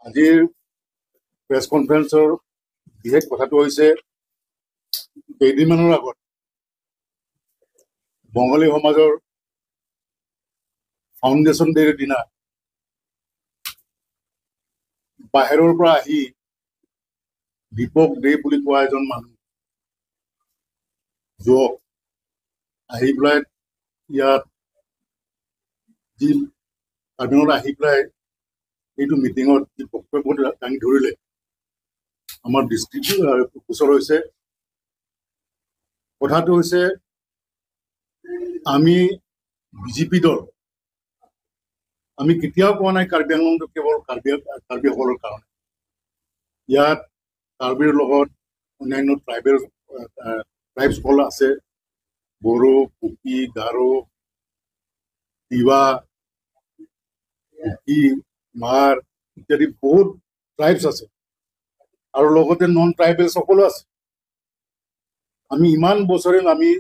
আজিৰ প্ৰেছ কনফাৰেন্সৰ বিশেষ কথাটো হৈছে, কেইদিনমানৰ আগত বঙালী সমাজৰ ফাউণ্ডেশ্যন ডেৰ দিনা বাহিৰৰ পৰা আহি দীপক দে বুলি কোৱা এজন মানুহ যুৱক আহি পেলাই ইয়াত যি কাৰ্বি আহি পেলাই এইটো মিটিঙত যি বক্তব্য দাঙি ধৰিলে, আমাৰ দৃষ্টি গোচৰ হৈছে। কথাটো হৈছে, আমি বিজেপি দল আমি কেতিয়াও কোৱা নাই কাৰ্বি আংলংটো কেৱল কাৰ্বিসকলৰ কাৰণে। ইয়াত কাৰ্বিৰ লগত অন্যান্য ট্ৰাইবছসকল আছে, বড়ো, কুকি, গাৰো, তিৱা, কুকি, মাৰ ইত্যাদি বহুত ট্ৰাইবছ আছে আৰু লগতে নন ট্ৰাইবেল সকলো আছে। আমি ইমান বছৰে আমি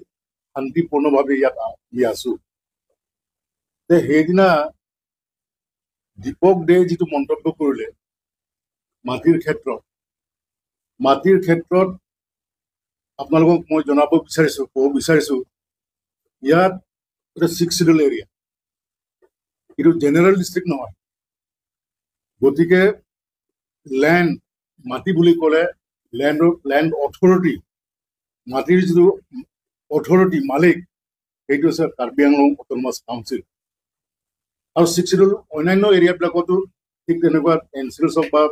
শান্তিপূৰ্ণভাৱে ইয়াত আমি আছো। সেইদিনা দীপক দে যিটো মন্তব্য কৰিলে মাটিৰ ক্ষেত্ৰত আপোনালোকক মই জনাব বিচাৰিছো, ক'ব বিচাৰিছো, ইয়াত এটা ছিক্স চিডিউল এৰিয়া, এইটো জেনেৰেল ডিষ্ট্ৰিক্ট নহয়। গতিকে লেণ্ড, মাটি বুলি ক'লে লেণ্ড অথৰিটি, মাটিৰ যিটো অথৰিটি মালিক সেইটো হৈছে কাৰ্বি আংলং অট'নমাছ কাউন্সিল। আৰু ছিক্স চিডিউল অন্যান্য এৰিয়াবিলাকতো ঠিক তেনেকুৱা এন চিলছ হওক বা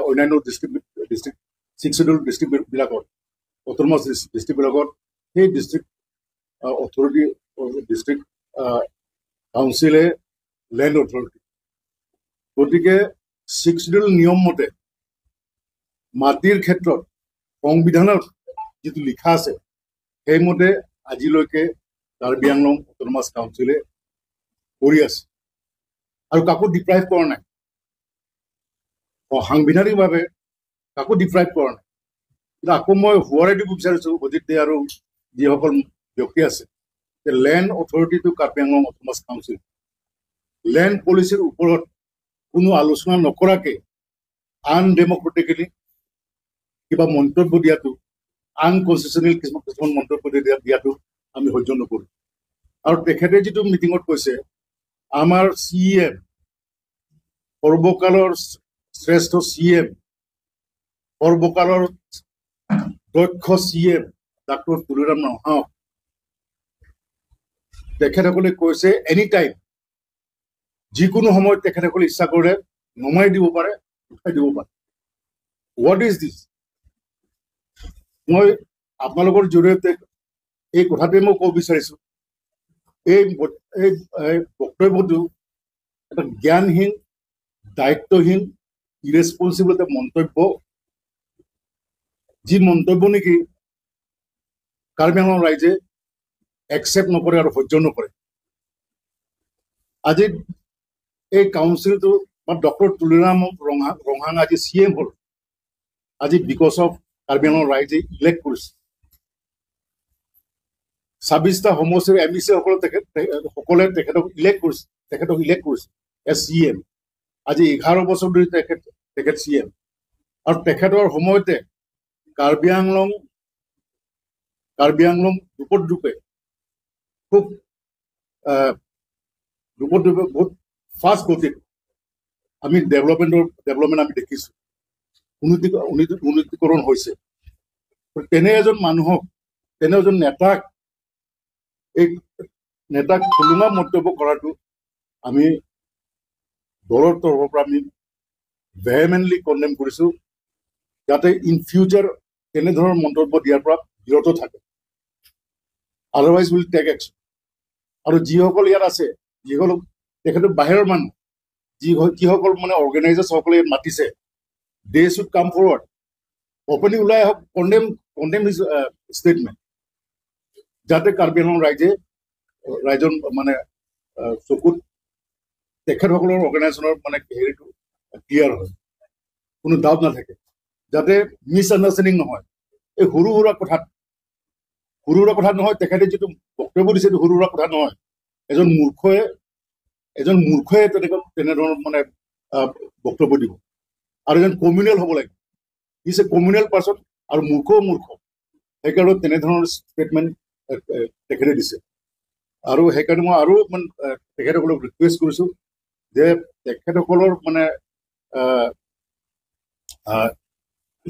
অন্যান্য ডিষ্ট্ৰিক্ট ছিক্স চিডিউল ডিষ্ট্ৰিক্টবিলাকত, অট'নমাছ ডিষ্ট্ৰিক্টবিলাকত সেই ডিষ্ট্ৰিক্ট অথৰিটি, ডিষ্ট্ৰিক্ট কাউন্সিলে লেণ্ড অথৰিটি। গতিকে ছিক্স চিডিউল নিয়ম মতে মাটিৰ ক্ষেত্ৰত সংবিধানত যিটো লিখা আছে সেইমতে আজিলৈকে কাৰ্বি আংলং অট'নমাছ কাউন্সিলে কৰি আছে আৰু কাকো ডিপ্ৰাইভ কৰা নাই, সাংবিধানিকভাৱে কাকো ডিপ্ৰাইভ কৰা নাই। কিন্তু আকৌ মই সোঁৱৰাই দিব বিচাৰিছোঁ অজিত দে আৰু যিসকল ব্যক্তি আছে, লেণ্ড অথৰিটিটো Karbi Anglong autonomous council. Land পলিচিৰ ওপৰত কোনো আলোচনা নকৰাকে আনডেমক্ৰেটিকেলি কিবা মন্তব্য দিয়াটো, আনকনষ্টিটিউচনেল কিছুমান মন্তব্য দিয়াটো আমি সহ্য নকৰোঁ। আৰু তেখেতে যিটো মিটিঙত কৈছে, আমাৰ চি এম, সৰ্বকালৰ শ্ৰেষ্ঠ চি এম, সৰ্বকালৰ দক্ষ C M doctor Tuliram Ronghang, তেখেতসকলে কৈছে এনি টাইম, যিকোনো সময়ত তেখেতসকলে ইচ্ছা কৰে নমাই দিব পাৰে, উঠাই দিব পাৰে। What is this? মই আপোনালোকৰ জৰিয়তে এই কথাটোৱে মই ক'ব বিচাৰিছোঁ, এই বক্তব্যটো এটা জ্ঞানহীন, দায়িত্বহীন, ইৰেচপনচিবল এটা মন্তব্য, যি মন্তব্য নেকি কাৰ্বি আংলং ৰাইজে একচেপ্ট নকৰে আৰু সহ্য নকৰে। আজি এই কাউন্সিলটো বা ডক্টৰ তুলিৰাম ৰংহাং আজি চি এম হ'ল, আজি because of Karbi Anglong ৰাইজে ইলেক্ট কৰিছে। 26টা সমষ্টিৰ এম ই চি সকলে তেখেতক ইলেক্ট কৰিছে, এছ চি এম। আজি 11 বছৰ ধৰি তেখেত চি এম আৰু তেখেতৰ সময়তে কাৰ্বি আংলং ৰূপত খুব ৰূপত বহুত ফাষ্ট গতিত আমি ডেভেলপমেণ্ট আমি দেখিছোঁ, উন্নতিকৰণ হৈছে। তেনে এজন মানুহক, তেনে এজন নেতাক, এই নেতাক টুলুঙা মন্তব্য কৰাটো আমি দলৰ তৰফৰ পৰা আমি ভেহেমেণ্টলি কণ্ডেম কৰিছোঁ, যাতে ইন ফিউচাৰ তেনেধৰণৰ মন্তব্য দিয়াৰ পৰা বিৰত থাকে, আদাৰৱাইজ will tech action. আৰু যিসকল ইয়াত আছে, যিসকল তেখেতৰ বাহিৰৰ মানুহ, যিসকল মানে অৰ্গেনাইজাৰ্ছসকলে মাতিছে, they should come forward, openly ওলাই আহক, কণ্ডেম his statement, যাতে কাৰ্বি আংলং ৰাইজৰ মানে চকুত তেখেতসকলৰ অৰ্গেনাইজেশ্যনৰ মানে হেৰিটো ক্লিয়াৰ হয়, কোনো ডাউট নাথাকে, যাতে মিছ আণ্ডাৰষ্টেণ্ডিং নহয়। এই সৰু সুৰা কথাত, সৰু সুৰা কথা নহয়, তেখেতে যিটো বক্তব্য দিছে সেইটো সৰু সুৰা কথা নহয়। এজন মূৰ্খই তেনেধৰণৰ মানে বক্তব্য দিব। আৰু এজন কমিউনেল হ'ব লাগিব। Is a communal person আৰু মূৰ্খও মূৰ্খ, সেইকাৰণে তেনেধৰণৰ ষ্টেটমেণ্ট তেখেতে দিছে। আৰু সেইকাৰণে মই আৰু মানে তেখেতসকলক ৰিকুৱেষ্ট কৰিছোঁ যে তেখেতসকলৰ মানে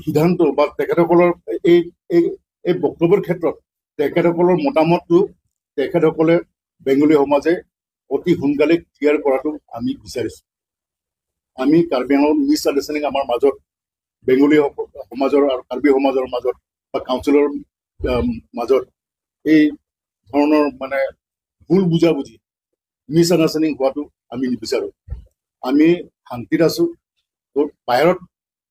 সিদ্ধান্ত বা তেখেতসকলৰ এই এই এই বক্তব্যৰ ক্ষেত্ৰত তেখেতসকলৰ মতামতটো তেখেতসকলে বেংগলী সমাজে অতি সোনকালে ক্লিয়াৰ কৰাটো আমি বিচাৰিছোঁ। আমি কাৰ্বি আংলঙত মিছ আণ্ডাৰষ্টেণ্ডিং আমাৰ মাজত, বেংগলী সমাজৰ আৰু কাৰ্বি সমাজৰ মাজত বা কাউন্সিলৰ মাজত এই ধৰণৰ মানে ভুল বুজাবুজি, মিছ আণ্ডাৰষ্টেণ্ডিং হোৱাটো আমি নিবিচাৰোঁ। আমি শান্তিত আছোঁ। বাহিৰত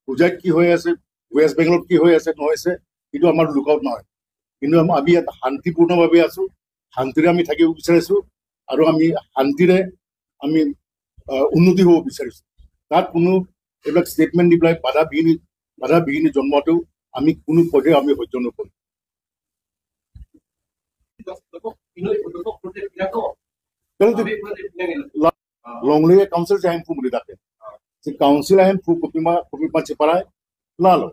পূজাত কি হৈ আছে, ৱেষ্ট বেংগলত কি হৈ আছে নহৈছে, কিন্তু আমাৰ লুক আউট নহয়। কিন্তু আমি ইয়াত শান্তিপূৰ্ণভাৱে আছোঁ, শান্তিৰে আমি থাকিব বিচাৰিছোঁ আৰু আমি শান্তিৰে আমি উন্নতি হ'ব বিচাৰিছোঁ। তাত কোনো এইবিলাক ষ্টেটমেণ্ট দি পেলাই বাধা বিঘিনি জন্মোৱাটো আমি কোনো পধ্যে আমি সহ্য নকৰোঁ। Longleng council jaim fu muli dake si council ahem fu kopima kopima cheparai lalo.